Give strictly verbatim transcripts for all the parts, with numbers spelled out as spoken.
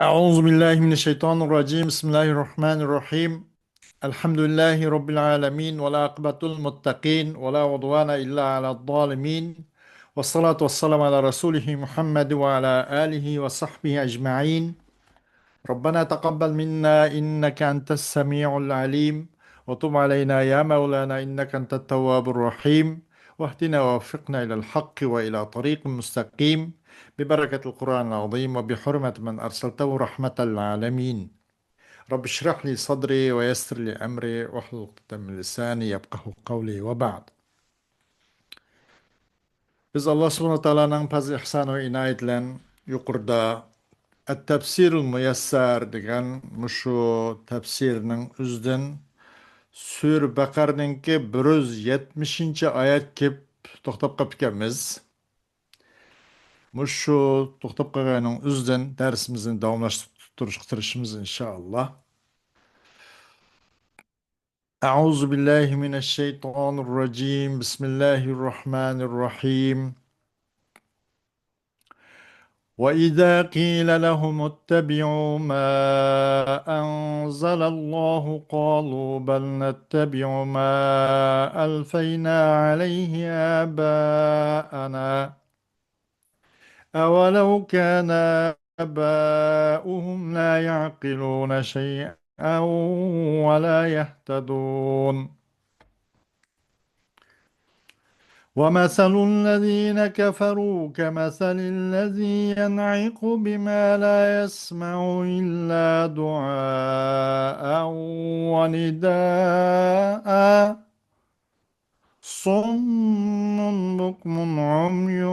أعوذ بالله من الشيطان الرجيم. بسم الله الرحمن الرحيم. الحمد لله رب العالمين، والعاقبة للمتقين، ولا عدوان إلا على الظالمين، والصلاة والسلام على رسوله محمد وعلى آله وصحبه أجمعين. ربنا تقبل منا إنك أنت السميع العليم، وتب علينا يا مولانا إنك أنت التواب الرحيم، واهدنا ووفقنا إلى الحق وإلى طريق مستقيم، ببركة القرآن العظيم وبحرمة من أرسلته رحمة للعالمين. رب اشرح لي صدري ويسر لي أمري واحلل عقدة من لساني يفقهوا قولي وبعد. بىز ئاللا سۇبھانەھۇ ۋە تائالانىڭ پەزلى ئىھسانى ۋە ئىنايىتى بىلەن يۇقىرىدا ئەت-تەپسىرۇل مۇيەسسەر دېگەن مۇشۇ تەپسىرنىڭ ئۆزىدىن سۈرە بەقەرىنىڭكى بىر يۈز يەتمىشىنچى ئايەتكە كېلىپ توختاپ قاپتىكەنمىز. مۇشۇ توختاپ قالغاننىڭ ئۆزىدىن دەرسىمىزنى داۋاملاشتۇرۇپ تۇرۇشقا تىرىشىمىز، ئىنشائاللا. أعوذ بالله من الشيطان الرجيم. بسم الله الرحمن الرحيم. وإذا قيل لهم اتبعوا ما أنزل الله قالوا بل نتبع ما ألفينا عليه آباءنا أولو كان آباؤهم لا يعقلون شيئا ولا يهتدون. ومثل الذين كفروا كمثل الذي ينعق بما لا يسمع إلا دعاء ونداء صم بكم عمي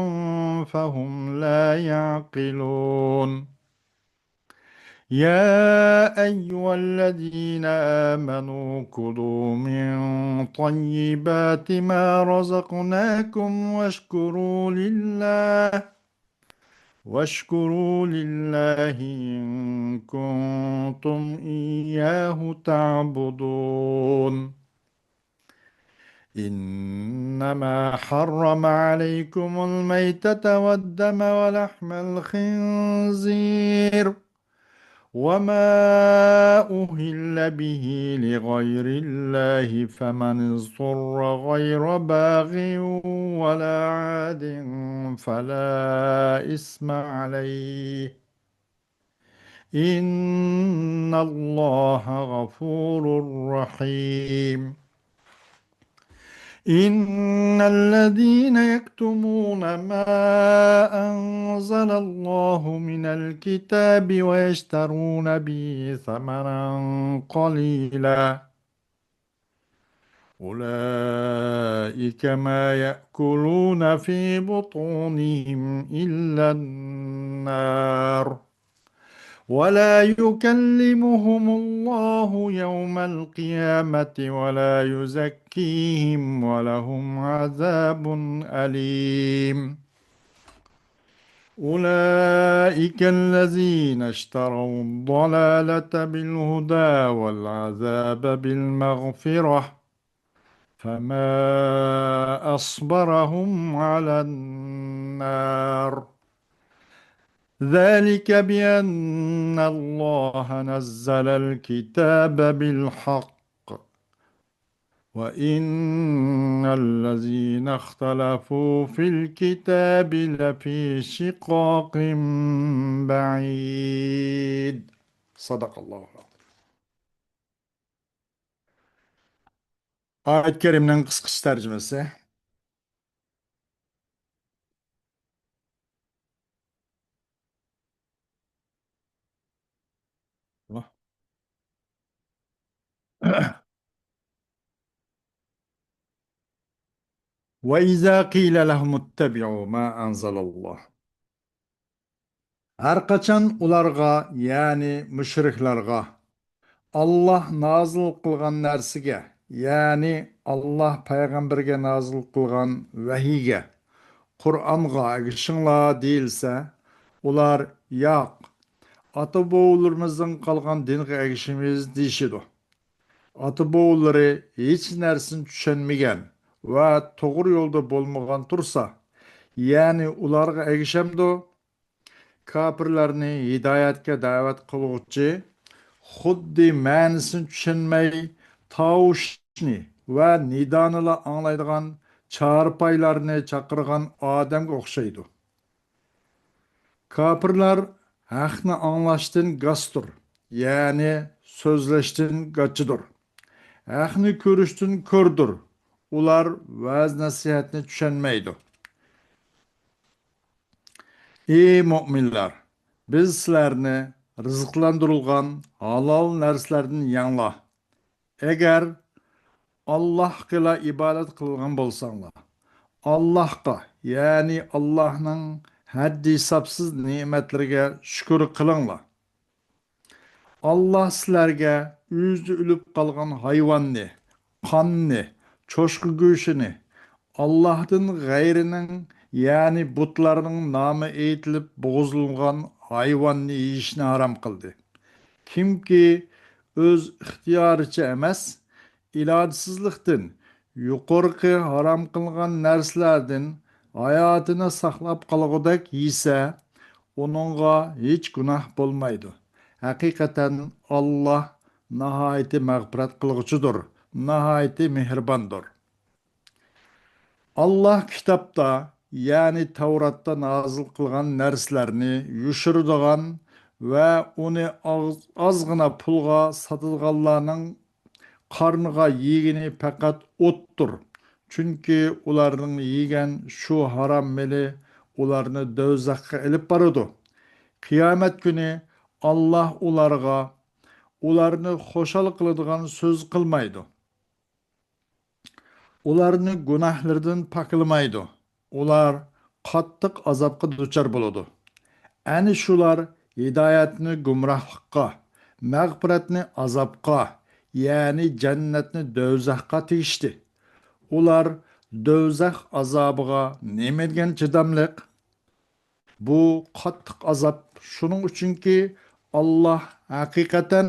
فهم لا يعقلون. يا أيها الذين آمنوا كلوا من طيبات ما رزقناكم واشكروا لله، واشكروا لله إن كنتم إياه تعبدون. إنما حرم عليكم الميتة والدم ولحم الخنزير وما أهل به لغير الله فمن اضطر غير باغ ولا عاد فلا إثم عليه إن الله غفور رحيم. إن الذين يكتمون ما أنزل الله من الكتاب ويشترون به ثمنا قليلا أولئك ما يأكلون في بطونهم إلا النار ولا يكلمهم الله يوم القيامة ولا يزكيهم ولهم عذاب أليم. أولئك الذين اشتروا الضلالة بالهدى والعذاب بالمغفرة فما أصبرهم على النار ذلك بأن الله نزل الكتاب بالحق وإن الذين اختلفوا في الكتاب لفي شقاق بعيد. صدق الله العظيم. ئايەت كەرىمنىڭ قىسقىچە تەرجىمىسى. وإذا قيل لهم اتبعوا ما أنزل الله ھەر قاچان ئۇلارغا، يەنى مۇشرىكلارغا، ئاللاھ نازىل قىلغان نەرسىگە، يەنى ئاللاھ پەيغەمبىرىگە نازىل قىلغان ۋەھىيگە، قۇرئانغا ئەگىشىڭلار دېيىلسە، ئۇلار، ياق، ئاتا-بوۋىلىرىمىزدىن قالغان دىنغا ئەگىشىمىز دېيىشىدۇ. ئاتا-بوۋىلىرى ھېچ نەرسىنى چۈشەنمىگەن ۋە توغرا يولدا بولمىغان تۇرسا، يەنى ئۇلارغا ئەگىشەمدۇ؟ كاپىرلارنى ھىدايەتكە دەۋەت قىلغۇچى، خۇددى مەنىسىنى چۈشەنمەي، تاۋۇشنى ۋە نىدانىلا ئاڭلايدىغان چارپايلارنى چاقىرغان ئادەمگە ئوخشايدۇ. كاپىرلار ھەقنى ئاڭلاشتىن گاستۇر، يەنى سۆزلەشتىن گاچىدۇر. ھەقنى كۆرۈشتىن كۆردۇر. ئۇلار ۋەز-نەسىھەتنى چۈشەنمەيدۇ. ئى مۆمىنلەر! بىز سىلەرنى رىزىقلاندۇرۇلغان ھالال نەرسىلەردىن يەڭلار. ئەگەر ئاللاھقىلا ئىبادەت قىلغان بولساڭلار، ئاللاھقا، يەنى ئاللاھنىڭ ھەددى-ھېسابسىز نېمەتلىرىگە شۈكۈر قىلىڭلار. ئاللاھ سىلەرگە ئۆزى ئۆلۈپ قالغان ھايۋاننى، قاننى، چوشقا گۆشىنى، ئاللاھتىن غەيرىنىڭ، يەنى بۇتلارنىڭ نامى ئېيتىلىپ بوغۇزلانغان ھايۋاننى يېيىشنى ھارام قىلدى. كىمكى ئۆز ئىختىيارىچە ئەمەس، ئىلاجسىزلىقتىن يۇقىرىقى ھارام قىلغان نەرسىلەردىن ھاياتىنى ساقلاپ قالغۇدەك يېسە، ئۇنىڭغا ھېچ گۇناھ بولمايدۇ. ھەقىقەتەن ئاللاھ ناھايىتى مەغپىرەت قىلغۇچىدۇر، ناھايىتى مېھرىباندۇر. ئاللاھ كىتابتا، يەنى تەۋراتتا نازىل قىلغان نەرسىلەرنى يوشۇرىدىغان ۋە ئۇنى ئاز-، ئازغىنا پۇلغا ساتىدىغانلارنىڭ قارنىغا يېگىنى پەقەت ئوتتۇر. چۈنكى ئۇلارنىڭ يېگەن شۇ ھارام مېلى ئۇلارنى دوزاخقا ئېلىپ بارىدۇ. قىيامەت كۈنى ئاللاھ ئۇلارغا، ئۇلارنى خۇشال قىلىدىغان سۆز قىلمايدۇ. ئۇلارنى گۇناھلىرىدىن پاكلىمايدۇ. ئۇلار قاتتىق ئازابقا دۇچار بولىدۇ. ئەنە شۇلار ھىدايەتنى گۇمراھلىققا، مەغپىرەتنى ئازابقا، يەنى جەننەتنى دوزاخقا تېگىشتى. ئۇلار دوزاخ ئازابىغا نېمە دېگەن چىداملىق؟ بۇ قاتتىق ئازاب شۇنىڭ ئۈچۈنكى، ئاللاھ ھەقىقەتەن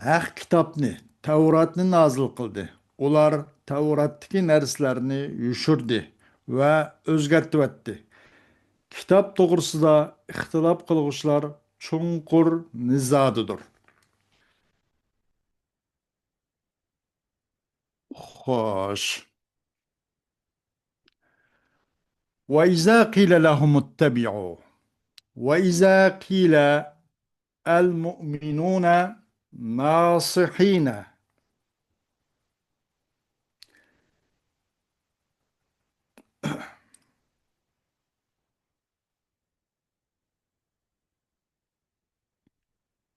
ھەق كىتابنى، تەۋراتنى نازىل قىلدى. ئۇلار تەۋراتتىكى نەرسىلەرنى يوشۇردى ۋە ئۆزگەرتىۋەتتى. كىتاب توغرىسىدا ئىختىلاپ قىلغۇچىلار چوڭقۇر نىزادىدۇر. خوش. وإذا قيل لهم اتبعوا، وإذا قيل المؤمنون ناصحين.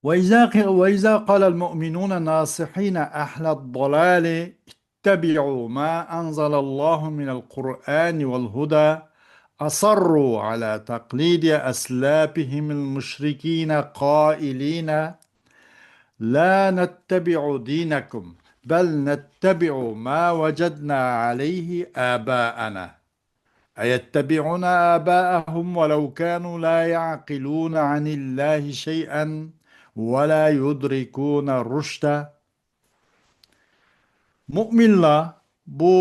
وإذا ق-، وإذا قال المؤمنون ناصحين أهل الضلال اتبعوا ما أنزل الله من القرآن والهدى أصروا على تقليد أسلافهم المشركين قائلين: لا نتبع دينكم بل نتبع ما وجدنا عليه آباءنا. أيتبعون آباءهم ولو كانوا لا يعقلون عن الله شيئا ولا يدركون رشدا. مۆمىنلار بۇ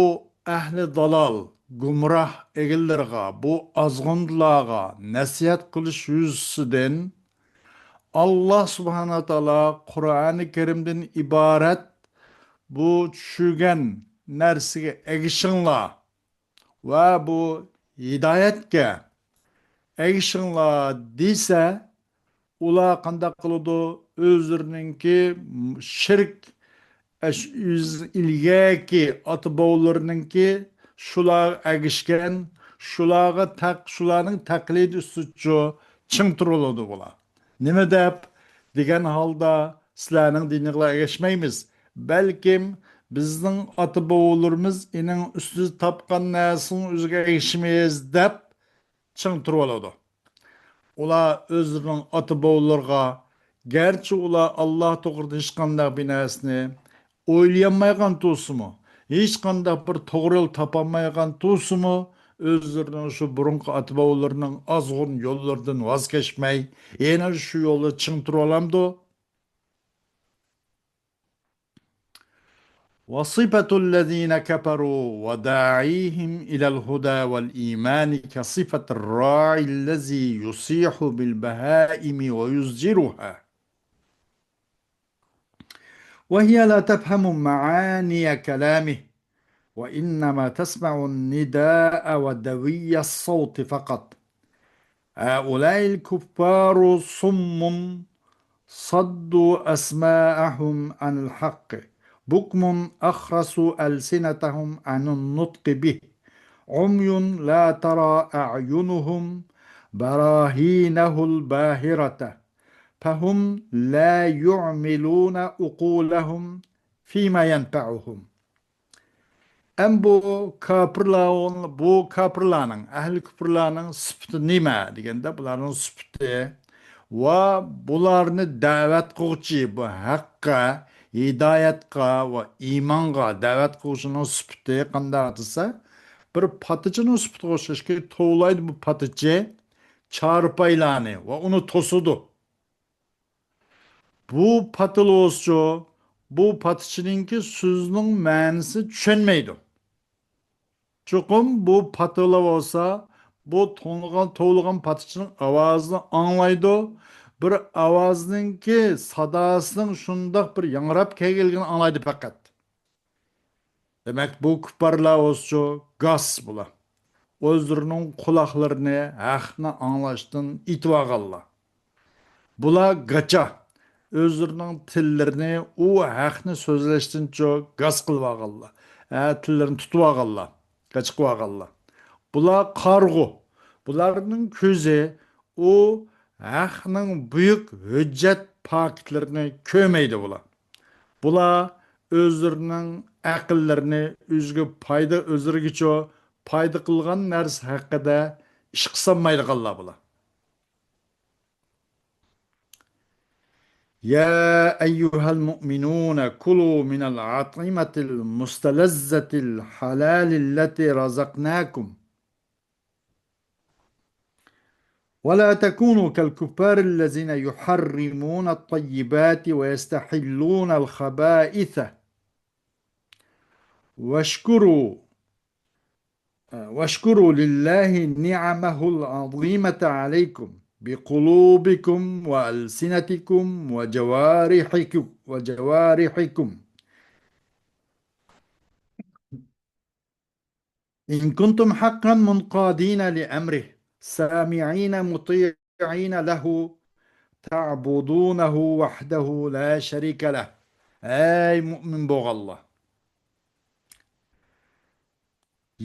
ئەھلى دالال، گۇمراھ ئېغىللىرىغا، بۇ ئازغۇنلارغا نەسىھەت قىلىش يۈزىسىدىن، ئاللاھ سۇبھانەھۇ ۋە تائالا قۇرئانى كەرىمدىن ئىبارەت بۇ چۈشۈرگەن نەرسىگە ئەگىشىڭلار ۋە بۇ ھىدايەتكە ئەگىشىڭلار دېسە، ئۇلار قانداق قىلىدۇ؟ ئۆزلىرىنىڭكى شىرك، ئەش-، ئىلگەركى ئاتا-بوۋىلىرىنىڭكى شۇلارغا ئەگىشكەن، شۇلارغا تەق-، شۇلارنىڭ تەقلىدى ئۈستىچۇ چىڭ تۇرۇۋالىدۇ بۇلار. نېمە دەپ دېگەن ھالدا، سىلەرنىڭ دىنىڭلارغا ئەگەشمەيمىز. بەلكىم بىزنىڭ ئاتا-بوۋىلىرىمىز ئېنىڭ ئۈستىدە تاپقان نەرسىنىڭ ئۆزىگە ئەگىشىمىز دەپ چىڭ تۇرۇۋالىدۇ. ئۇلار ئۆزلىرىنىڭ ئاتا-بوۋىلىرىغا، گەرچە ئۇلار ئاللاھ توغرىدا ھېچقانداق بىر نەرسىنى ئويلىيالمايدىغان تۇرسىمۇ، ھېچقانداق بىر توغرا يول تاپالمايدىغان تۇرسىمۇ، ئۆزلىرىنىڭ شۇ بۇرۇنقى ئاتا-بوۋىلىرىنىڭ ئازغۇن يوللىرىدىن ۋاز كەچمەي، يەنە شۇ يولدا چىڭ تۇرۇۋالامدۇ؟ وصفة الذين كفروا وداعيهم إلى الهدى والإيمان كصفة الراعي الذي يصيح بالبهائم ويزجرها، وهي لا تفهم معاني كلامه، وإنما تسمع النداء ودوي الصوت فقط. هؤلاء الكفار صم صدوا أسماعهم عن الحق، بكم أخرسوا ألسنتهم عن النطق به، عمي لا ترى أعينهم براهينه الباهرة، فهم لا يعملون عقولهم فيما ينفعهم. ئەم بۇ كاپىرلار، بۇ كاپىرلارنىڭ، ئەھلى كۇپرلارنىڭ سۈپىتى نېمە دېگەندە، بۇلارنىڭ سۈپىتى ۋە بۇلارنى دەۋەت قىلغۇچى، بۇ ھەققە، ھىدايەتقە ۋە ئىمانغا دەۋەت قىلغۇچىنىڭ سۈپىتى قانداق دېسە، بىر پاتىچىنىڭ سۈپىتىگە ئوخشاشكى، توۋلايدۇ بۇ پاتىچى چارپايلارنى ۋە ئۇنى توسىدۇ. بۇ پاتىلىۋالسىچۇ، بۇ پاتىچىنىڭكى سۆزىنىڭ مەنىسى چۈشەنمەيدۇ. چوقۇم بۇ پاتىلا بولسا، بۇ توڭلىغان، توۋلىغان پاتىچىنىڭ ئاۋازىنى ئاڭلايدۇ. بىر ئاۋازنىڭكى ساداسىنىڭ شۇنداق بىر ياڭراپ كەلگەنلىكىنى ئاڭلايدۇ پەقەت. دېمەك، بۇ كۇپپارلار بولسىچۇ، گاس بۇلار. ئۆزلىرىنىڭ قۇلاقلىرىنى ھەقنى ئاڭلاشتىن ئېتىۋالغانلار. بۇلار گاچا. ئۆزلىرىنىڭ تىللىرىنى ئۇ ھەقنى سۆزلەشتىنچۇ گاس قىلىۋالغانلار. ھە، تىللىرىنى تۇتۇۋالغانلار. گاچا قىلىۋالغانلار. بۇلار قارىغۇ. بۇلارنىڭ كۆزى ئۇ ھەقنىڭ بۈيۈك ھۆججەت پاكىتلىرىنى كۆرمەيدۇ بۇلار. بۇلار ئۆزلىرىنىڭ ئەقىللىرىنى ئۆزىگە پايدا، ئۆزلىرىگىچۇ پايدا قىلغان نەرسە ھەققىدە ئىشقا سالمايدىغانلار بۇلار. يا أيها المؤمنون كلوا من الأطعمة المستلذة الحلال التي رزقناكم ولا تكونوا كالكفار الذين يحرمون الطيبات ويستحلون الخبائث واشكروا واشكروا لله نعمه العظيمة عليكم بقلوبكم وألسنتكم وجوارحكم وجوارحكم إن كنتم حقا منقادين لأمره سامعين مطيعين له تعبدونه وحده لا شريك له. ئەي مۇئمىن بولغانلار!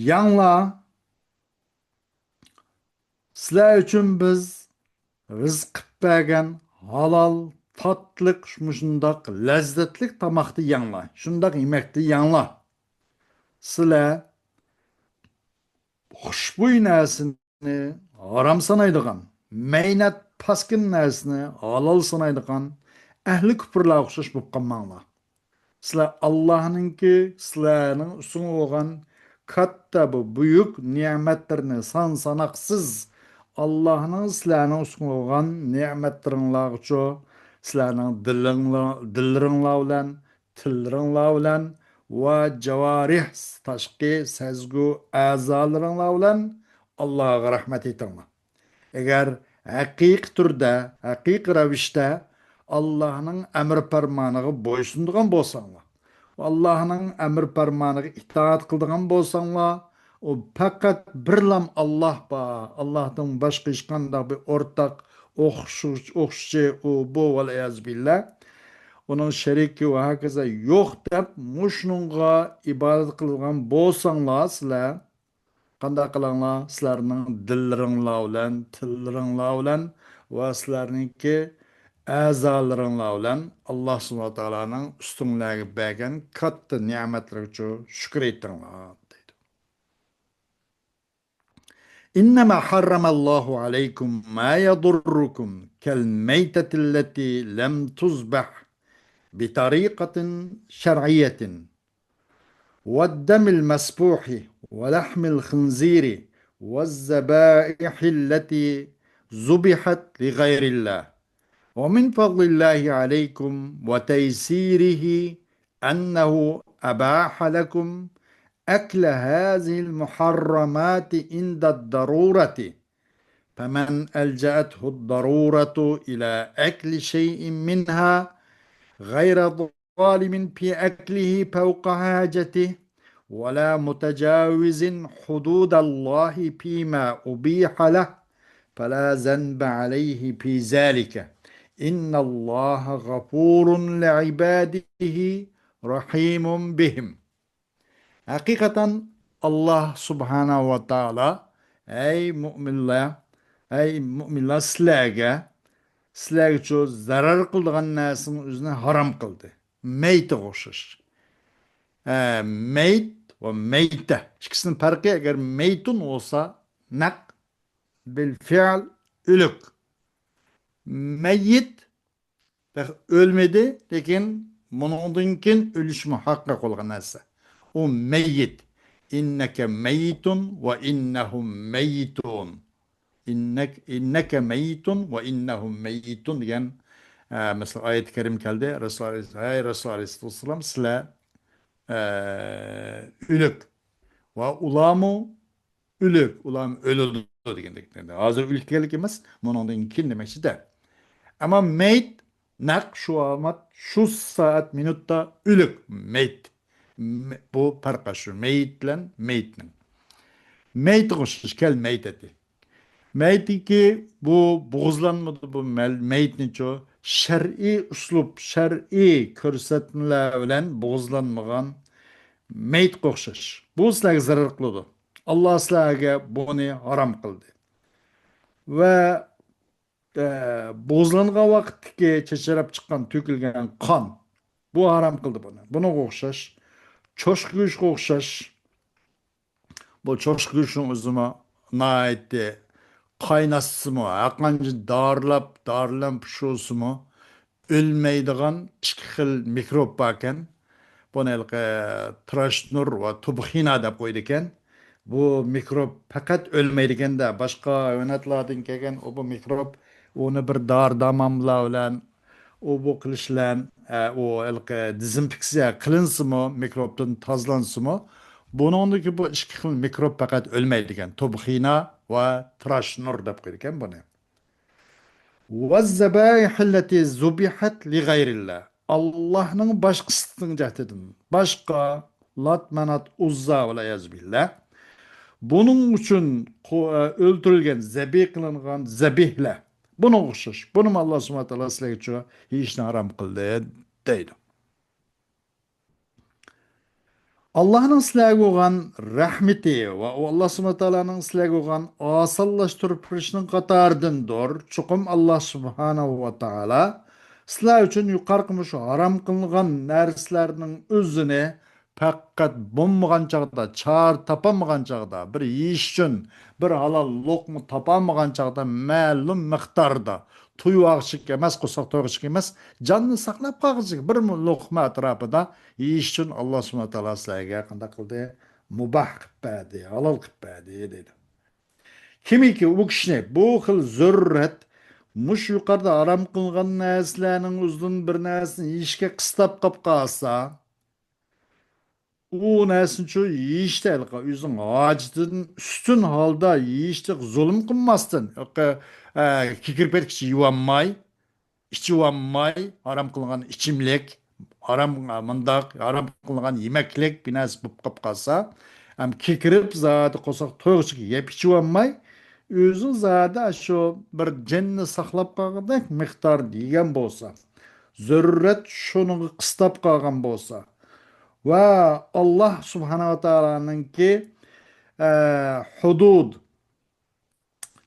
يەڭلار، سىلەر ئۈچۈن بىز رىزىق قىلىپ بەرگەن ھالال، تاتلىق، مۇشۇنداق لەززەتلىك تاماقتا يەڭلار، شۇنداق يېمەكتە يەڭلار. سىلەر خۇشبۇي نەرسىنى ھارام سانايدىغان، مەينەت، پاسكىنا نەرسىنى ھالال سانايدىغان ئەھلى كۇپۇرلارغا ئوخشاش بولۇپ قالماڭلار. سىلەر ئاللاھنىڭكى سىلەرنىڭ ئۈستىڭىزگە بولغان كاتتا بۇ بۈيۈك نېمەتلىرىنى، سان ساناقسىز ئاللاھنىڭ سىلەرنىڭ ئۈستىڭىزگە بولغان نېمەتلىرىڭلارغىچۇ سىلەرنىڭ دىلىڭلار، دىللىرىڭلار بىلەن، تىللىرىڭلار بىلەن ۋە جاۋارىھ، تاشقى سەزگۈ ئەزالىرىڭلار بىلەن ئاللاھقا رەھمەت ئېيتىڭلار. ئەگەر ھەقىقىي تۈردە، ھەقىقىي رەۋىشتە ئاللاھنىڭ ئەمر پەرمانىغا بويسۇنىدىغان بولساڭلار، ئاللاھنىڭ ئەمر پەرمانىغا ئىتائەت قىلىدىغان بولساڭلار، ئۇ پەقەت بىرلام ئاللاھ بار، ئاللاھتىن باشقا ھېچقانداق بىر ئورتاق، ئوخشىغۇچ-، ئوخشىشى، ئۇ، بۇ، ۋەلئىيازۇ بىللا، ئۇنىڭ شېرىكى ۋە ھاكازا يوق دەپ، مۇشۇنىڭغا ئىبادەت قىلىدىغان بولساڭلار سىلەر، قانداق قىلىڭلار؟ سىلەرنىڭ دىللىرىڭلار بىلەن، تىللىرىڭلار بىلەن ۋە سىلەرنىڭكى ئەزالىرىڭلار بىلەن ئاللاھ سۇبھانەھۇ ۋە تائالانىڭ ئۈستۈڭلارغا بەرگەن كاتتا نېمەتلىرىگىچۇ شۈكۈر ئېيتىڭلار، دەيدۇ. إنما حرم الله عليكم ما يضركم كالميتة التي لم تذبح بطريقة شرعية والدم المسفوح ولحم الخنزير والذبائح التي ذبحت لغير الله ومن فضل الله عليكم وتيسيره أنه أباح لكم أكل هذه المحرمات عند الضرورة، فمن ألجأته الضرورة إلى أكل شيء منها غير ظالم في أكله فوق حاجته ولا متجاوز حدود الله فيما أبيح له فلا ذنب عليه في ذلك، إن الله غفور لعباده رحيم بهم. ھەقىقەتەن، ئاللاھ سۇبھانەھۇ ۋە تائالا، ئەي مۇئمىنلار، ئەي مۇئمىنلار، سىلەرگە، سىلەرگىچۇ زەرەر قىلىدىغان نەرسىنىڭ ئۆزىنى ھارام قىلدى. مەيتىگە ئوخشاش. ئە، مەيت ۋە مەيتە. ئىككىسىنىڭ پەرقى، ئەگەر مەيتۇن بولسا، نەق بىل فىئل، ئۆلۈك. مەييىت، تېخى ئۆلمىدى، لېكىن بۇنىڭدىن كېيىن ئۆلۈشمۇ ھەققى بولغان نەرسە. ئۇ مەييىت. ئىننەكە مەييىتۇن ۋە ئىننەھۇم مەييىتۇن. ئىننەك، ئىننەكە مەييىتۇن ۋە ئىننەھۇم مەييىتۇن دېگەن، ئە، مەسىلەن، ئايەتى كەرىمە كەلدى. رەسۇل ئەلەيھىس-، ھەي رەسۇل ئەلەيھىسسالام، سىلەر، ئە، ئۆلۈك ۋە ئۇلارمۇ ئۆلۈك، ئۇلارمۇ ئۆلىدۇ دېگەندەك. ھازىر ئۆلۈپ كەلگەن ئەمەس، بۇنىڭدىن كېيىن دېمەكچىدە. ئەمما مەيت، نەق شۇ ئامەت، شۇ سائەت، مىنۇتتا ئۆلۈك، مەيت. مە-، بۇ پەرق شۇ، مەيت بىلەن مەيتنىڭ. مەيتىگە ئوخشاش، كەل مەيتەتى. مەيتىكى بۇ بوغۇزلانمىدى، بۇ مەل-، مەيتنىچۇ شەرئىي ئۇسلۇب، شەرئىي كۆرسەتمىلەر بىلەن بوغۇزلانمىغان مەيتقا ئوخشاش. بۇ سىلەرگە زەرەر قىلىدۇ. ئاللاھ سىلەرگە بۇنى ھارام قىلدى. ۋە، ئە، بوغۇزلانغان ۋاقىتتىكى چېچىراپ چىققان، تۆكۈلگەن قان، بۇ ھارام قىلدى بۇنى. بۇنىڭغا ئوخشاش، چوشقا گۆشىگە ئوخشاش. بۇ چوشقا گۆشىنىڭ ئۆزىمۇ ناھايىتى قايناتسىمۇ، ھەرقانچە دارىلاپ، دارىلام پىشۇرسىمۇ، ئۆلمەيدىغان ئىككى خىل مىكروب باركەن. بۇنى ھېلىقى تىراش نۇر ۋە تۇبخىنا دەپ قويىدىكەن. بۇ مىكروب پەقەت ئۆلمەيدىكەن-دە، باشقا ھايۋاناتلاردىن كەلگەن ئۇ بۇ مىكروب، ئۇنى بىر دارى دارمانلار بىلەن، ئۇ بۇ قىلىش بىلەن، ئە، ئۇ ھېلىقى دېزىنفېكسىيە قىلىنسىمۇ، مىكروبتىن تازىلانسىمۇ، بۇنىڭدىكى بۇ ئىككى خىل مىكروب پەقەت ئۆلمەيدىكەن. تۇبخىنا ۋە تىراش نۇر دەپ قويىدىكەن بۇنى. والذبائح التي ذبحت لغير الله. ئاللاھنىڭ باشقىسىنىڭ جەھىتىدىن، باشقا لات، مانات، ئۇززا ۋەل ئىيازۇ بىللا، بۇنىڭ ئۈچۈن قو-، ئۆلتۈرۈلگەن، زەبىھ قىلىنغان زەبىھلەر، بۇنىڭغا ئوخشاش. بۇنىمۇ ئاللاھ سۇبھانەھۇ ۋە تائالا سىلەرگە ئۈچۈن يېيىشنى ھارام قىلدى، دەيدۇ. ئاللاھنىڭ سىلەرگە بولغان رەھمىتى ۋە ئۇ ئاللاھ سۇبھانەھۇ ۋە تائالانىڭ سىلەرگە بولغان ئاسانلاشتۇرۇپ بېرىشىنىڭ قاتارىدىندۇر. چوقۇم ئاللاھ سۇبھانەھۇ ۋە تائالا سىلەر ئۈچۈن يۇقىرىقى مۇشۇ ھارام قىلىنغان نەرسىلەرنىڭ ئۆزىنى پەقەت بولمىغان چاغدا، چارە تاپالمىغان چاغدا، بىر يېيىش ئۈچۈن بىر ھالال لوقما تاپالمىغان چاغدا مەلۇم مىقداردا، تويۇۋالغۇچىلىك ئەمەس، قورساق تويغۇچىلىك ئەمەس، جاننى ساقلاپ قالغۇچىلىك بىر لوقما ئەتراپىدا يېيىش ئۈچۈن ئاللاھ سۇبھانەھۇ ۋە تائالا سىلەرگە قانداق قىلدى؟ مۇباھ قىلىپ بەردى، ھالال قىلىپ بەردى، دەيدۇ. كىمكى ئۇ كىشىنى بۇ خىل زۆرۈرەت، مۇشۇ يۇقىرىدا ھارام قىلىنغان نەرسىلەرنىڭ ئۆزىدىن بىر نەرسىنى يېيىشكە قىستاپ قاپ قالسا، ئۇ نەرسىنىچۇ يېيىشتە ھېلىقى ئۆزىنىڭ ھاجىتىدىن ئۈستۈن ھالدا يېيىشتە زۇلۇم قىلماستىن، ھېلىقى، ئە، كېكىرىپ كەتكۈچە يېۋالماي، ئىچىۋالماي، ھارام قىلغان ئىچىملىك، ھارام، مۇنداق، ھارام قىلغان يېمەكلىك بىر نەرسە بولۇپ قاپ قالسا، ھەم كېكىرىپ زادى قورساق تويغۇچىلىك يەپ ئىچىۋالماي، ئۆزى زادى شۇ بىر جېنىنى ساقلاپ قالغۇدەك مىقداردا يېگەن بولسا، زۆرۈرەت شۇنىڭغا قىستاپ قالغان بولسا، ۋە ئاللاھ سۇبھانەھۇ ۋە تائالانىڭكى، ئە، ھۇدۇد،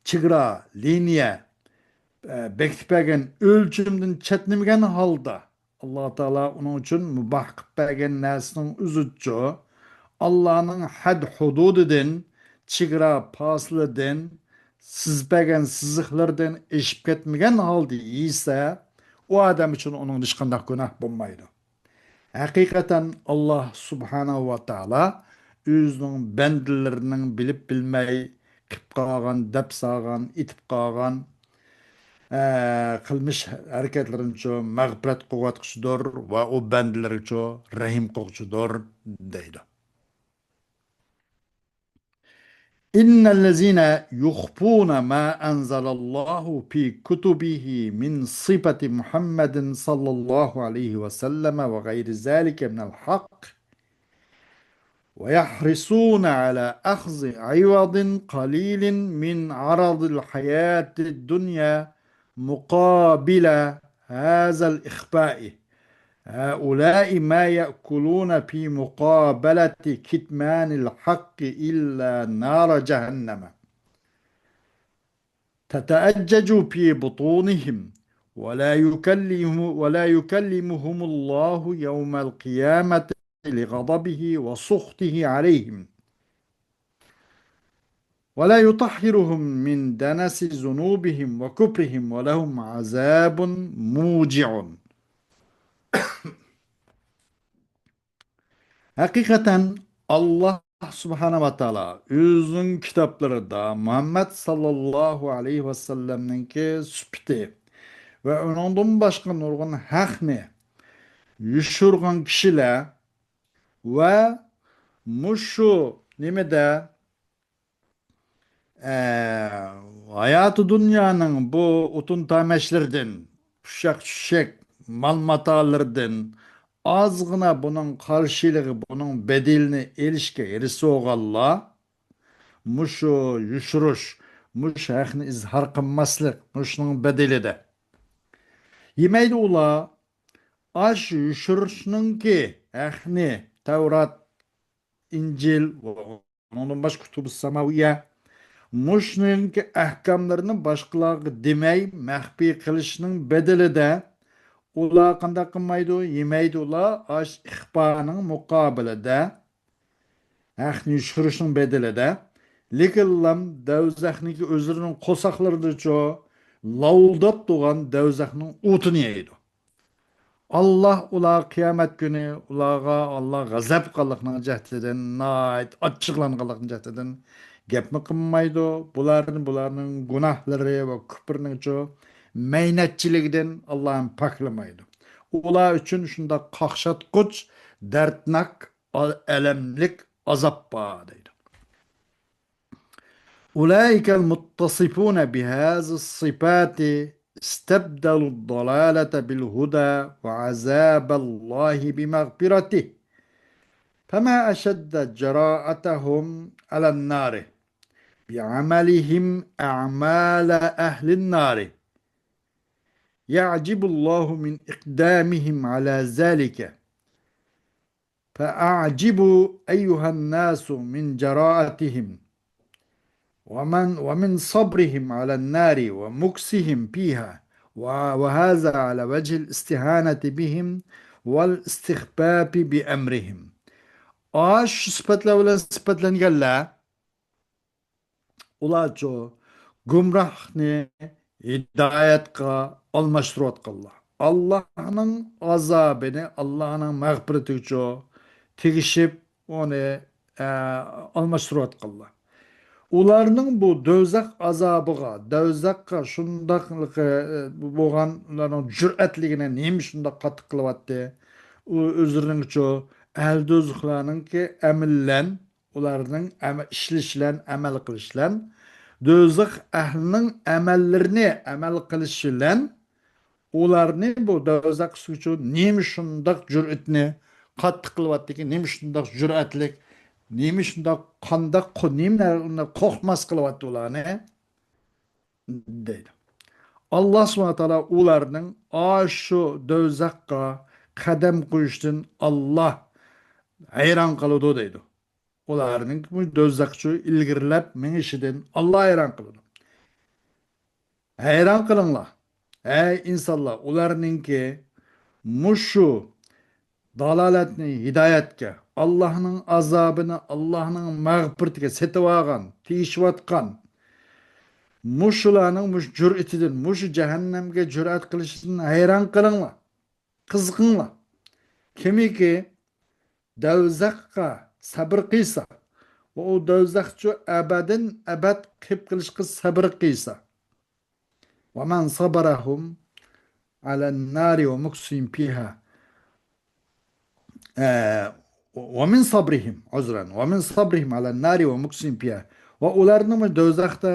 چېگرا، لىنىيە، ئە، بېكىتىپ بەرگەن ئۆلچىمىدىن چەتنىمىگەن ھالدا، ئاللاھ تائالا ئۇنىڭ ئۈچۈن مۇباھ قىلىپ بەرگەن نەرسىنىڭ ئۆزىچۇ، ئاللاھنىڭ ھەد ھۇدۇدىدىن، چېگرا پاسىلىدىن، سىزىپ بەرگەن سىزىقلىرىدىن ئېشىپ كەتمىگەن ھالدا يېسە، ئۇ ئادەم ئۈچۈن ئۇنىڭدا ھېچقانداق گۇناھ بولمايدۇ. ھەقىقەتەن، ئاللاھ سۇبھانەھۇ ۋە تائالا ئۆزىنىڭ بەندىلىرىنىڭ بىلىپ بىلمەي قىلىپ قالغان، دەپ سالغان، ئېتىپ قالغان، ئە، قىلمىش ھەرىكەتلىرىنىچۇ مەغپىرەت قىلىۋاتقۇچىدۇر ۋە ئۇ بەندىلەرگىچۇ رەھىم قىلغۇچىدۇر، دەيدۇ. إن الذين يخفون ما أنزل الله في كتبه من صفة محمد صلى الله عليه وسلم وغير ذلك من الحق ويحرصون على أخذ عوض قليل من عرض الحياة الدنيا مقابل هذا الإخفاء، هؤلاء ما يأكلون في مقابلة كتمان الحق إلا نار جهنم تتأجج في بطونهم ولا يكلم-، ولا يكلمهم الله يوم القيامة لغضبه وسخطه عليهم ولا يطهرهم من دنس ذنوبهم وكفرهم ولهم عذاب موجع. ھەقىقەتەن، ئاللاھ سۇبھانەھۇ ۋە تائالا ئۆزىنىڭ كىتابلىرىدا مۇھەممەد ساللاللاھۇ ئەلەيھى ۋەسەللەمنىڭكى سۈپىتى ۋە ئۇنىڭدىن باشقا نۇرغۇن ھەقنى يوشۇرغان كىشىلەر ۋە مۇشۇ نېمىدە، ئە، ھاياتى دۇنيانىڭ بۇ ئوتۇن تامەشلىرىدىن، ئۇششاق چۈششەك مال ماتالىرىدىن ئازغىنا بۇنىڭ قارشىلىقى، بۇنىڭ بەدىلىنى ئېلىشقا ھېرىس بولغانلار، مۇشۇ يوشۇرۇش، مۇشۇ ھەقنى ئىزھار قىلماسلىق، مۇشۇنىڭ بەدىلىدە يېمەيدۇ ئۇلار. ئاش يوشۇرۇشنىڭكى ھەقنى تەۋرات، ئىنجىل ۋە ئۇنىڭدىن باشقا كۇتۇبۇس ساماۋىيە، مۇشۇنىڭكى ئەھكاملىرىنى باشقىلارغا دېمەي، مەخپىي قىلىشنىڭ بەدىلىدە ئۇلار قانداق قىلمايدۇ؟ يېمەيدۇ ئۇلار. ئاش ئىخپانىڭ مۇقابىلىدە، ھەقنى يوشۇرۇشنىڭ بەدىلىدە، لېكىنلا دەۋزەخنىڭكى ئۆزلىرىنىڭ قورساقلىرىدىچۇ لاۋۇلداپ تۇرغان دەۋزەخنىڭ ئوتىنى يەيدۇ. ئاللاھ ئۇلارغا قىيامەت كۈنى، ئۇلارغا ئاللاھ غەزەپ قىلغانلىقىنىڭ جەھىتىدىن، ناھايىتى ئاچچىقلانغانلىقىنىڭ جەھىتىدىن گەپمۇ قىلمايدۇ. بۇلارنى، بۇلارنىڭ گۇناھلىرى ۋە كۈپرىنىڭچۇ مەينەتچىلىكىدىن ئاللاھ ھەم پاكلىمايدۇ. ئۇلار ئۈچۈن شۇنداق قاقشاتقۇچ، دەردناك، ئەلەملىك ئازاب بار، دەيدۇ. أولئك المتصفون بهذه الصفات استبدلوا الضلالة بالهدى وعذاب الله بمغفرته، فما أشد جراءتهم على النار بعملهم أعمال أهل النار، يعجب الله من إقدامهم على ذلك، فأعجبوا أيها الناس من جراءتهم ومن، ومن صبرهم على النار ومكثهم فيها، و-، وهذا على وجه الاستهانة بهم والاستخفاف بأمرهم. ئاشۇ سۈپەتلەر بىلەن سۈپەتلەنگەنلەر، ئۇلارچۇ گۇمراھلىقنى ھىدايەتكە ئالماشتۇرۇۋاتقانلار. ئاللاھنىڭ ئازابىنى ئاللاھنىڭ مەغپىرىتىگىچۇ تېگىشىپ، ئۇنى، ئە، ئالماشتۇرۇۋاتقانلار. ئۇلارنىڭ بۇ دوزاخ ئازابىغا، دوزاخقا شۇنداق، ئە، بولغان ئۇلارنىڭ جۈرئەتلىكىنى نېمە شۇنداق قاتتىق قىلىۋاتتى؟ ئۇ ئۆزلىرىنىڭچۇ ئەھلى دوزاخلارنىڭكى ئەمىللەن ئۇلارنىڭ ئەمە-، ئىشلىشىلەن، ئەمەل قىلىشىلەن، دوزاخ ئەھلىنىڭ ئەمەللىرىنى ئەمەل قىلىشىلەن، ئۇلارنى بۇ دوزاخ ئۈستىگىچۇ نېمە شۇنداق جۈرئىتىنى قاتتىق قىلىۋاتتىكى، نېمە شۇنداق جۈرئەتلىك، نېمە شۇنداق، قانداق قو-، نېمە ئۇنداق قورقماس قىلىۋاتتى ئۇلارنى، دەيدۇ. ئاللا سۇبھانە تائالا ئۇلارنىڭ ئاشۇ دوزاخقا قەدەم قويۇشتىن ئاللا ھەيران قالىدۇ، دەيدۇ. ئۇلارنىڭ بۇ دوزاخچۇ ئىلگىرىلەپ مېڭىشىدىن ئاللا ھەيران قىلىدۇ. ھەيران قىلىڭلار، ئەي ئىنسانلار، ئۇلارنىڭكى مۇشۇ دالالەتنى ھىدايەتكە، ئاللاھنىڭ ئازابىنى ئاللاھنىڭ مەغپىرىتىگە سېتىۋالغان، تېگىشىۋاتقان مۇشۇلارنىڭ مۇشۇ جۈرئىتىدىن، مۇشۇ جەھەننەمگە جۈرئەت قىلىشىدىن ھەيران قىلىڭلار. قىزىقىڭلار. كىمكى دوزاخقا سەبر قىلسا، ئۇ دوزاخچۇ ئەبەدىن ئەبەد قېلىپ قېلىشقا سەبر قىلسا، ومن صبرهم على النار ومكثهم فيها. ئە، ومن صبرهم، عذرا، ومن صبرهم على النار ومكثهم فيها. ۋە ئۇلارنىڭ دوزاختا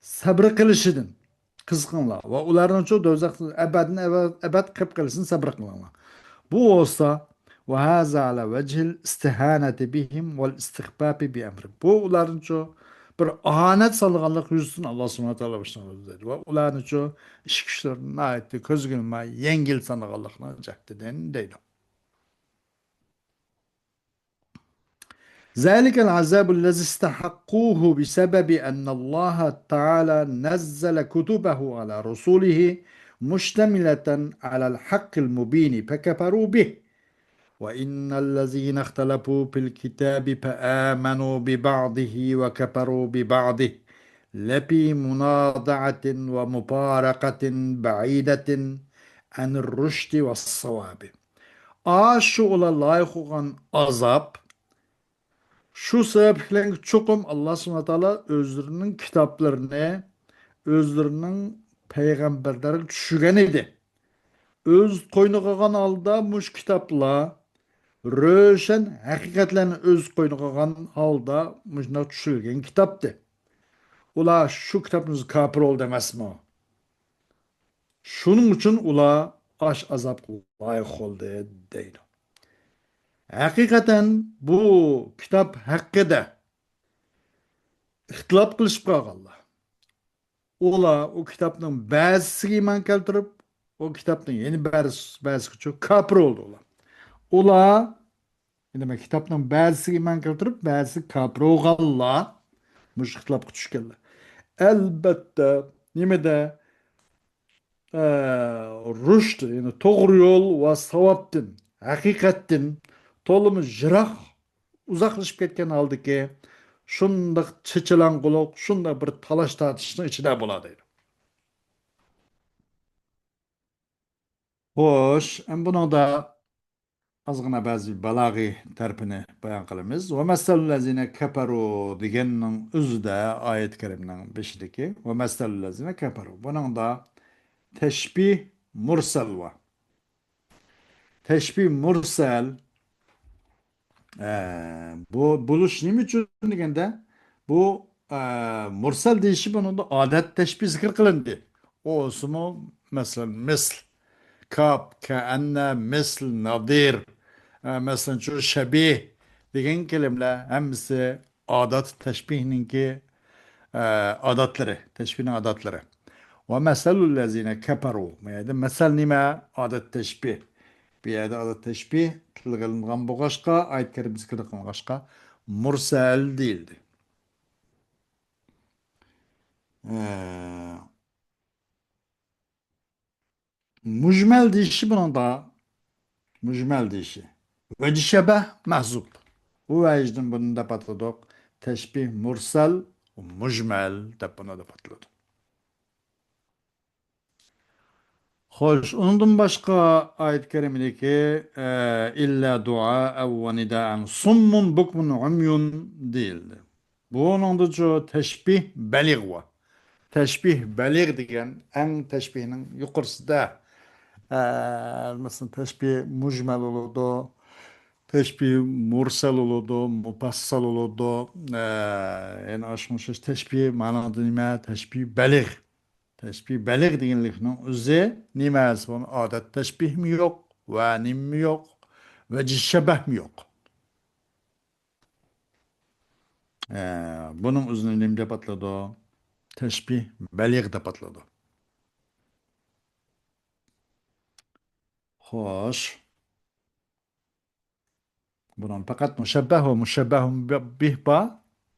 سەبرى قىلىشىدىن قىزىقىڭلار. ۋە ئۇلارنىڭچۇ دوزاختا ئەبەدىن ئەبەد، ئەبەد قېلىپ قېلىشىدىن سەبرى قىلىڭلار. بۇ بولسا، وهذا على وجه الاستهانة بهم والاستخفاف بأمره. بۇ ئۇلارنىچۇ بىر ئاھانەت سالغانلىق يۈزىسىدىن ئاللا سۇبھانەھۇ ۋە تائالا باشلىغان دەيدۇ. ۋە ئۇلارنىچۇ ئىش كۈچلىرىنى ناھايىتى كۆزگە ئىلماي يەڭگىل سانىغانلىقنىڭ جەھىتىدىن دەيدۇ. ذلك العذاب الذي استحقوه بسبب أن الله تعالى نزل كتبه على رسله مشتملة على الحق المبين فكفروا به. وإن الذين اختلفوا في الكتاب فآمنوا ببعضه وكفروا ببعض لفي منازعة ومفارقة بعيدة عن الرشد والصواب. ئاشۇ ئۇلار لايىق بولغان ئازاب، شۇ سەۋەبلىكلەرگە چوقۇم ئاللا سۇبھانەھۇ ۋە تائالا ئۆزلىرىنىڭ كىتابلىرىنى ئۆزلىرىنىڭ پەيغەمبەرلىرىگە چۈشۈرگەن ئىدى. ئۆز قوينىغا ئالغان ھالدا مۇشۇ كىتابلار روشەن ھەقىقەتلەرنى ئۆز قوينىغا ئالغان ھالدا مۇشۇنداق چۈشۈرۈلگەن كىتابتى. ئۇلار شۇ كىتابنىڭ كاپىر بولدى ئەمەسمۇ؟ شۇنىڭ ئۈچۈن ئۇلار ئاش ئازابقا لايىق بولدى دەيدۇ. ھەقىقەتەن بۇ كىتاب ھەققىدە ئىختىلاپ قىلىشىپ قالغانلار، ئۇلار ئۇ كىتابنىڭ بەزىسىگە ئىمان كەلتۈرۈپ، ئۇ كىتابنىڭ يەنە بەزىسىگىچۇ كاپىر بولدى ئۇلار. ئۇلار، يەنى مەن كىتابنىڭ بەزىسىگە ئىمان كەلتۈرۈپ، بەزىسى كاپىر بولغانلار مۇشۇ ئىختىلاپقا چۈشكەنلەر. ئەلبەتتە، نېمىدە، ئە، رۇشد، يەنى توغرا يول ۋە ساۋابتىن، ھەقىقەتتىن تولىمۇ يىراق، ئۇزاقلىشىپ كەتكەن ھالدىكى شۇنداق چېچىلاڭغۇلۇق، شۇنداق بىر تالاش تارتىشنىڭ ئىچىدە بولا دەيدۇ. خوش، ئەمدى بۇنىڭدا ئازغىنا بەزى بالاغىي تەرىپىنى بايان قىلىمىز. ومثل الذين كفروا دېگەننىڭ ئۆزىدە ئايەت كەرىمنىڭ بېشىدىكى ومثل الذين كفروا. بۇنىڭدا تەشبىھ مۇرسەل بار. تەشبىھ مۇرسەل، ئە، بۇ بولۇش نېمە ئۈچۈن دېگەندە، بۇ، ئە، مۇرسەل دېيىشى بۇنىڭدا ئادەت تەشبىھ زىكىر قىلىندى. ئۇ بولسىمۇ، مەسىلەن، مىسل، كاپ، كەئەننە، مىسل، نادىر، ئە، مەسىلەن، شۇ شەبىھ دېگەن كەلىمىلەر ھەممىسى ئادەت تەشبىھنىڭكى، ئە، ئادەتلىرى، تەشبىھنىڭ ئادەتلىرى. ومثل الذين كفروا. بۇ يەردە مەسەل نېمە؟ ئادەت تەشبىھ. بۇ يەردە ئادەت تەشبىھ تىلغا ئېلىنغان بولغاچقا، ئايەت كەرىم زىكىر قىلىنغاچقا، مۇرسەل دېيىلدى. ئە، مۇجمەل دېيىشى بۇنىڭدا، مۇجمەل دېيىشى. ۋەجىھ شەبەھ مەھزۇپ. بۇ ۋەجىدىن بۇنى دەپ ئاتىلىدۇق. تەشبىھ مۇرسەل، مۇجمەل دەپ بۇنى دەپ ئاتىلىدۇ. خوش، ئۇنىڭدىن باشقا ئايەت كەرىمىدىكى، ئە، إلا دعاء ونداء صم بكم عمي دېيىلدى. بۇنىڭدىچۇ تەشبىھ بەلىغ بار. تەشبىھ بەلىغ دېگەن ئەڭ تەشبىھنىڭ يۇقىرىسىدا، ئە، مەسىلەن، تەشبىھ مۇجمەل بولىدۇ، تەشبىھ مۇرسەل بولىدۇ، مۇپەسسەل بولىدۇ. ئە، يەنە ئاشۇنىڭ ئوخشاش تەشبىھ مانا نېمە؟ تەشبىھ بەلىغ. تەشبىھ بەلىغ دېگەنلىكنىڭ ئۆزى نېمە؟ ئادەت تەشبىھمۇ يوق، ۋە نېمىمۇ يوق، ۋەجىھ شەبەھمۇ يوق. ئە، بۇنىڭ ئۆزىنى نېمە دەپ ئاتىلىدۇ؟ تەشبىھ بەلىغ دەپ ئاتىلىدۇ. خوش. بۇنىڭ پەقەت مۇشەببەھ ۋە مۇشەببەھۇن بىھ بار.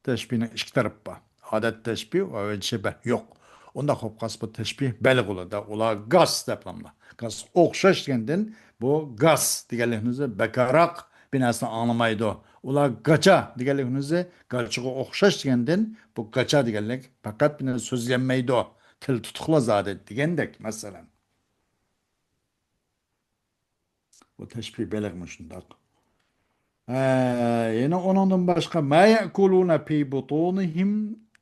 تەشبىھنىڭ ئىككى تەرىپى بار. ئادەت تەشبىھ ۋە ۋەجىھ شەبەھ يوق. ئۇنداق بولۇپ قالسا، بۇ تەشبىھ بەلىغ بولىدۇ. ئۇلار گاس دەپ ناملا. گاس ئوخشاش دېگەندىن، بۇ گاس دېگەنلىكنىڭ ئۆزى بەكراق بىر نەرسىنى ئاڭلىمايدۇ. ئۇلار گاچا دېگەنلىكنىڭ ئۆزى گاچىغا ئوخشاش دېگەندىن، بۇ گاچا دېگەنلىك پەقەت بىر نەرسە سۆزلىيەلمەيدۇ. تىل تۇتۇقلا زادى دېگەندەك، مەسىلەن. بۇ تەشبىھ بەلىغ مۇشۇنداق. ئە، يەنە ئۇنىڭدىن باشقا، ما يەئكۇلۇنە فى بۇتۇنىھىم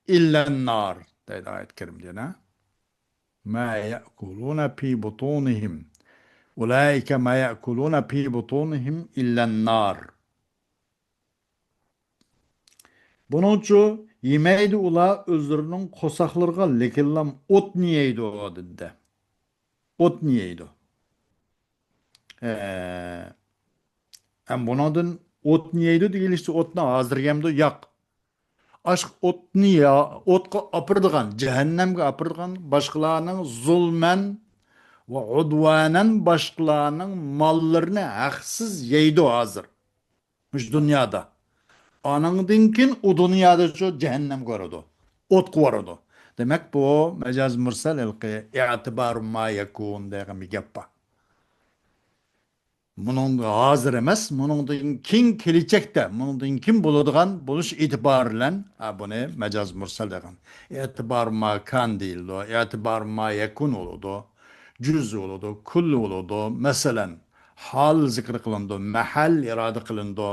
ئىللەن نار دەيدۇ ئايەت كەرىمدە يەنە. ما يأكلون في بطونهم. أولئك ما يأكلون في بطونهم إلا النار. بۇنىڭچۇ يېمەيدۇ ئۇلار ئۆزلىرىنىڭ قورساقلىرىغا، لېكىنلا ئوتنى يەيدۇ، دېدى. ئوتنى يەيدۇ. ئە، ئەم بۇنىڭدىن ئوتنى يەيدۇ دېگىلىشتە ئوتنى ھازىر يەمدۇ؟ ياق. ئاشۇ ئوتنى يا-، ئوتقا ئاپىرىدىغان، جەھەننەمگە ئاپىرىدىغان باشقىلارنىڭ زۇلمەن ۋە ئۇدۋانەن باشقىلارنىڭ ماللىرىنى ھەقسىز يەيدۇ ھازىر. مۇشۇ دۇنيادا. ئانىڭدىن كېيىن ئۇ دۇنيادا شۇ جەھەننەمگە بارىدۇ. ئوتقا بارىدۇ. دېمەك، بۇ مەجاز مۇرسەل ھېلىقى ئېتىبارۇ ما يەكۇن دېگەن بىر گەپ بار. بۇنىڭ ھازىر ئەمەس، بۇنىڭدىن كېيىن كېلىچەكتە، بۇنىڭدىن كېيىن بولىدىغان بولۇش ئېتىبارى بىلەن، ھە، بۇنى مەجاز مۇرسەل دېگەن. ئېتىبارۇ ما كان دېيىلىدۇ، ئېتىبارۇ ما يەكۇن بولىدۇ، جۈز بولىدۇ، كۇل بولىدۇ. مەسىلەن، ھال زىكىر قىلىنىدۇ، مەھەل ئىرادە قىلىنىدۇ.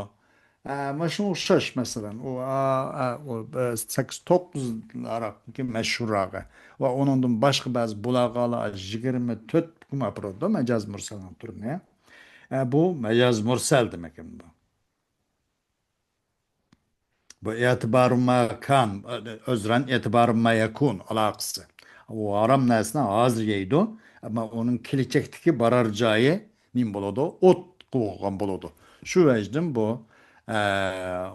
ئە، مانا شۇنىڭغا ئوخشاش، مەسىلەن، ئۇ، ئا، ئا، ئۇ، ئە، سەككىز، توققۇز ئاراقتىكى مەشھۇرراقى ۋە ئۇنىڭدىن باشقا بەزى بۇلارغا يىگىرمە تۆت ھۆكۈم ئاپىرىدۇ، مەجاز مۇرسەلنىڭ تۈرىنى. ئە، بۇ مەجاز مۇرسەل دېمەك ئەمدى بۇ. بۇ ئېتىبارۇ ما كان، ئۆزرەن ئېتىبارۇ ما يەكۇن ئالاقىسى. ئۇ ھارام نەرسىنى ھازىر يەيدۇ، ئەمما ئۇنىڭ كېلىچەكتىكى بارار جايى نېمە بولىدۇ؟ ئوت بولغان بولىدۇ. شۇ ۋەجدىن بۇ، ئە،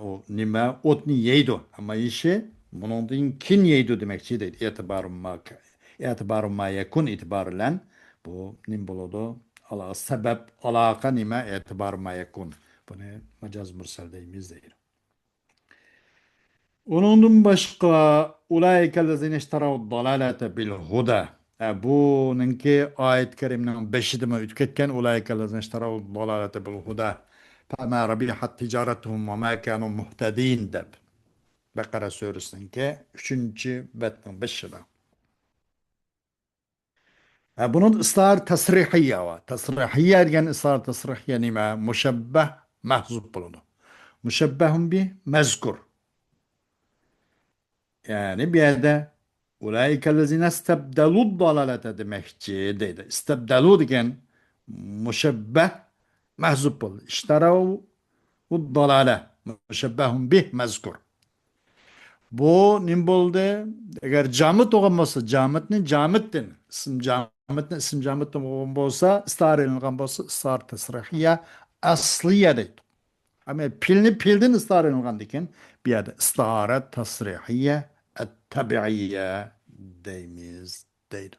ئۇ نېمە؟ ئوتنى يەيدۇ. ئەمما يېيىشى بۇنىڭدىن كېيىن يەيدۇ دېمەكچى دەيدۇ. ئېتىبارۇ ما كا-، ئېتىبارۇ ما يەكۇن ئېتىبارى بىلەن بۇ نېمە بولىدۇ؟ ئالا-، سەۋەب، ئالاقە نېمە؟ ئېتىبارۇ ما يەكۇن. بۇنى مەجاز مۇرسەل دەيمىز دەيدۇ. ئۇنىڭدىن باشقا، أولئك الذين اشتروا الضلالة بالهدى. ئە، بۇنىڭكى ئايەت كەرىمنىڭ بېشىدىمۇ ئۆتۈپ كەتكەن، أولئك الذين اشتروا الضلالة بالهدى فما ربحت تجارتهم وما كانوا مهتدين دەپ. بەقەرە سۈرىسىنىڭكى ئۈچىنچى بەتنىڭ بېشىدا. ھە، بۇنىڭدا ئىستىئارە تەسرىھىيە بار. تەسرىھىيە دېگەن ئىستىئارە تەسرىھىيە نېمە؟ مۇشەببەھ مەھزۇپ بولىدۇ. مۇشەببەھۇن بىھ مەزكۇر. يەنى بۇ يەردە أولئك الذين استبدلوا الضلالة دېمەكچى دەيدۇ. ئىستەبدەلۇ دېگەن مۇشەببەھ مەھزۇپ بولدى. اشتروا الضلالة مشبه به مذكور. بۇ نېمە بولدى؟ ئەگەر جامىت بولغان بولسا، جامىتنى جامىتتىن، ئىسىم جامىتنى ئىسىم جامىتتىن بولغان بولسا، ئىستىئارە ئېلىنغان بولسا، ئىستىئارە تەسرىھىيە ئەسلىيە دەيدۇ. ئەمما پېئىلنى پېئىلدىن ئىستىئارە ئېلىنغاندىن كېيىن، بۇ يەردە ئىستىئارە تەسرىھىيە ئەتتەبىئىيە دەيمىز، دەيدۇ.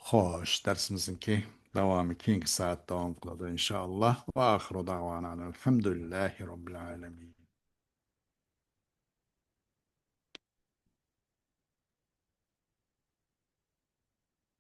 خوش، دەرسىمىزنىڭكى داۋامى كېيىنكى سائەت داۋام قىلىدۇ، ئىنشائاللا. وآخر دعوانا أن الحمد لله رب العالمين.